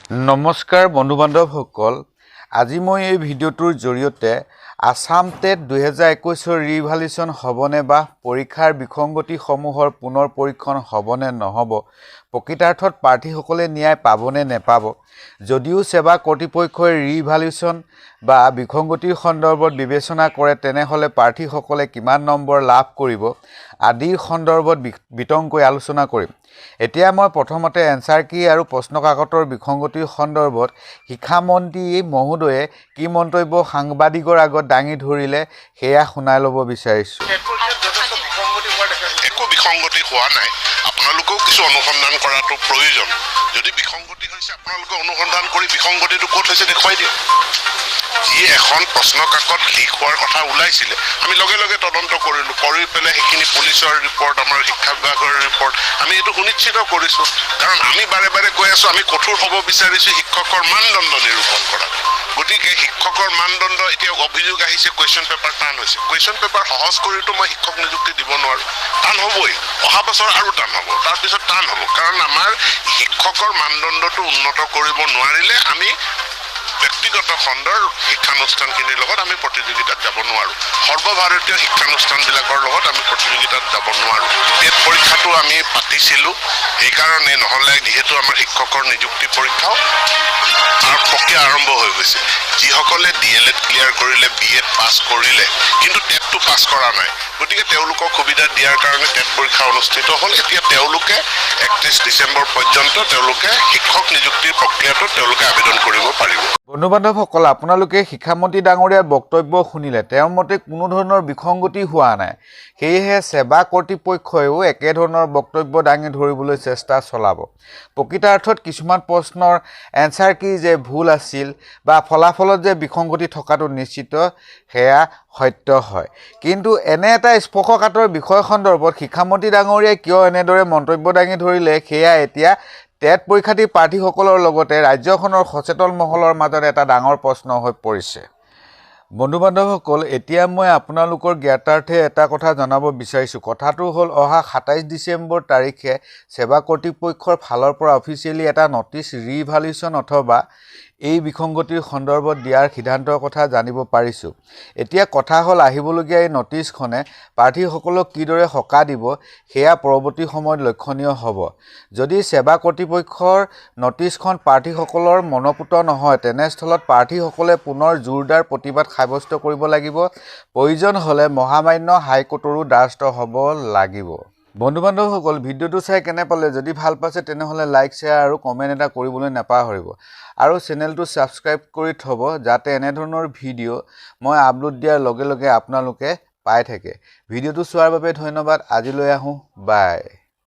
নমস্কাৰ বন্ধু বান্ধৱসকল, আজি মই এই ভিডিঅ'টোৰ জৰিয়তে আছাম টেট 2021ৰ ৰিইভালুৱেশ্যন হ'বনে বা পৰীক্ষাৰ বিসংগতিসমূহৰ পুনৰ পৰীক্ষণ হ'বনে নহ'ব, প্ৰকৃতাৰ্থত প্ৰাৰ্থীসকলে ন্যায় পাবনে নেপাব, যদিও সেৱা কৰ্তৃপক্ষই ৰিইভালুৱেশ্যন বা বিসংগতিৰ সন্দৰ্ভত বিবেচনা কৰে, তেনেহ'লে প্ৰাৰ্থীসকলে কিমান নম্বৰ লাভ কৰিব আদিৰ সন্দৰ্ভত বিতংকৈ আলোচনা কৰিম। এতিয়া মই প্ৰথমতে এনচাৰ কি আৰু প্ৰশ্ন কাকতৰ বিসংগতিৰ সন্দৰ্ভত শিক্ষামন্ত্ৰী মহোদয়ে কি মন্তব্য সাংবাদিকৰ আগত দাঙি ধৰিলে, সেয়া শুনাই ল'ব বিচাৰিছোঁ। একো বিসংগতি হোৱা নাই। আপোনালোকেও কিছু অনুসন্ধান কৰাটো প্ৰয়োজন। যদি বিসংগতি হৈছে, আপোনালোকে অনুসন্ধান কৰি বিসংগতিটো ক'ত হৈছে দেখুৱাই দিয়ক। যি এখন প্ৰশ্ন কাকত লিক হোৱাৰ কথা ওলাইছিলে, আমি লগে লগে তদন্ত কৰিলোঁ। কৰি পেলাই সেইখিনি পুলিচৰ ৰিপৰ্ট, আমাৰ শিক্ষা বিভাগৰ ৰিপৰ্ট, আমি এইটো সুনিশ্চিত কৰিছোঁ। কাৰণ আমি বাৰে বাৰে কৈ আছোঁ, আমি কঠোৰ হ'ব বিচাৰিছোঁ শিক্ষকৰ মানদণ্ড নিৰূপণ কৰাত। গতিকে শিক্ষকৰ মানদণ্ড, এতিয়া অভিযোগ আহিছে কুৱেশ্যন পেপাৰ টান হৈছে। কুৱেশ্যন পেপাৰ সহজ কৰিতো মই শিক্ষক নিযুক্তি দিব নোৱাৰোঁ। টান হ'বই, অহা বছৰ আৰু টান হ'ব, তাৰপিছত টান হ'ব। কাৰণ আমাৰ শিক্ষকৰ মানদণ্ডটো উন্নত কৰিব নোৱাৰিলে আমি ব্যক্তিগত খণ্ডৰ শিক্ষানুষ্ঠানখিনিৰ লগত আমি প্ৰতিযোগিতাত যাব নোৱাৰোঁ। সৰ্বভাৰতীয় শিক্ষানুষ্ঠানবিলাকৰ লগত আমি প্ৰতিযোগিতাত যাব নোৱাৰোঁ। টেট পৰীক্ষাটো আমি পাতিছিলোঁ সেইকাৰণে, নহ'লে যিহেতু আমাৰ শিক্ষকৰ নিযুক্তি পৰীক্ষাও তাৰ প্ৰক্ৰিয়া আৰম্ভ হৈ গৈছে। যিসকলে ডি.এল.এড ক্লিয়াৰ কৰিলে, বি.এড পাছ কৰিলে, কিন্তু টেটটো পাছ কৰা নাই, গতিকে তেওঁলোকক সুবিধা দিয়াৰ কাৰণে টেট পৰীক্ষা অনুষ্ঠিত হ'ল। এতিয়া তেওঁলোকে 31 ডিচেম্বৰ পৰ্যন্ত তেওঁলোকে শিক্ষক নিযুক্তিৰ প্ৰক্ৰিয়াটোত তেওঁলোকে আবেদন কৰিব পাৰিব। বন্ধু বান্ধৱসকল, আপোনালোকে শিক্ষামন্ত্ৰী ডাঙৰীয়াৰ বক্তব্য শুনিলে। তেওঁৰ মতে কোনো ধৰণৰ বিসংগতি হোৱা নাই। সেয়েহে সেৱা কৰ্তৃপক্ষইও একেধৰণৰ বক্তব্য দাঙি ধৰিবলৈ চেষ্টা চলাব। প্ৰকৃতাৰ্থত কিছুমান প্ৰশ্নৰ এনচাৰ কি যে ভুল আছিল বা ফলাফলত যে বিসংগতি থকাটো নিশ্চিত, সেয়া সত্য হয়। কিন্তু এনে এটা স্পৰ্শকাতৰ বিষয় সন্দৰ্ভত শিক্ষামন্ত্ৰী ডাঙৰীয়াই কিয় এনেদৰে মন্তব্য দাঙি ধৰিলে, সেয়া এতিয়া টেট পৰীক্ষাৰ্থী প্ৰাৰ্থীসকলৰ লগতে ৰাজ্যখনৰ সচেতন মহলৰ মাজত এটা ডাঙৰ প্ৰশ্ন হৈ পৰিছে। বন্ধু বান্ধৱসকল, এতিয়া মই আপোনালোকৰ জ্ঞাতাৰ্থে এটা কথা জনাব বিচাৰিছোঁ। কথাটো হ'ল, অহা 27 ডিচেম্বৰ তাৰিখে সেৱা কৰ্তৃপক্ষৰ ফালৰ পৰা অফিচিয়েলি এটা নটিচ ৰিইভালুৱেশ্যন অথবা এই বিসংগতিৰ সন্দৰ্ভত দিয়াৰ সিদ্ধান্তৰ কথা জানিব পাৰিছোঁ। এতিয়া কথা হ'ল, আহিবলগীয়া এই নটিচখনে প্ৰাৰ্থীসকলক কিদৰে সকাহ দিব, সেয়া পৰৱৰ্তী সময়ত লক্ষণীয় হ'ব। যদি সেৱা কৰ্তৃপক্ষৰ নটিচখন প্ৰাৰ্থীসকলৰ মনপুত নহয়, তেনেস্থলত প্ৰাৰ্থীসকলে পুনৰ জোৰদাৰ প্ৰতিবাদ সাব্যস্ত কৰিব লাগিব। প্ৰয়োজন হ'লে মহামান্য হাইকোৰ্টৰো দ্বাৰস্থ হ'ব লাগিব। বন্ধু বান্ধৱসকল, ভিডিঅ'টো চাই কেনে পালে? যদি ভাল পাইছে, তেনেহ'লে লাইক, শ্বেয়াৰ আৰু কমেণ্ট এটা কৰিবলৈ নাপাহৰিব আৰু চেনেলটো ছাবস্ক্ৰাইব কৰি থ'ব, যাতে এনেধৰণৰ ভিডিঅ' মই আপলোড দিয়াৰ লগে লগে আপোনালোকে পাই থাকে। ভিডিঅ'টো চোৱাৰ বাবে ধন্যবাদ। আজিলৈ আহোঁ, বাই।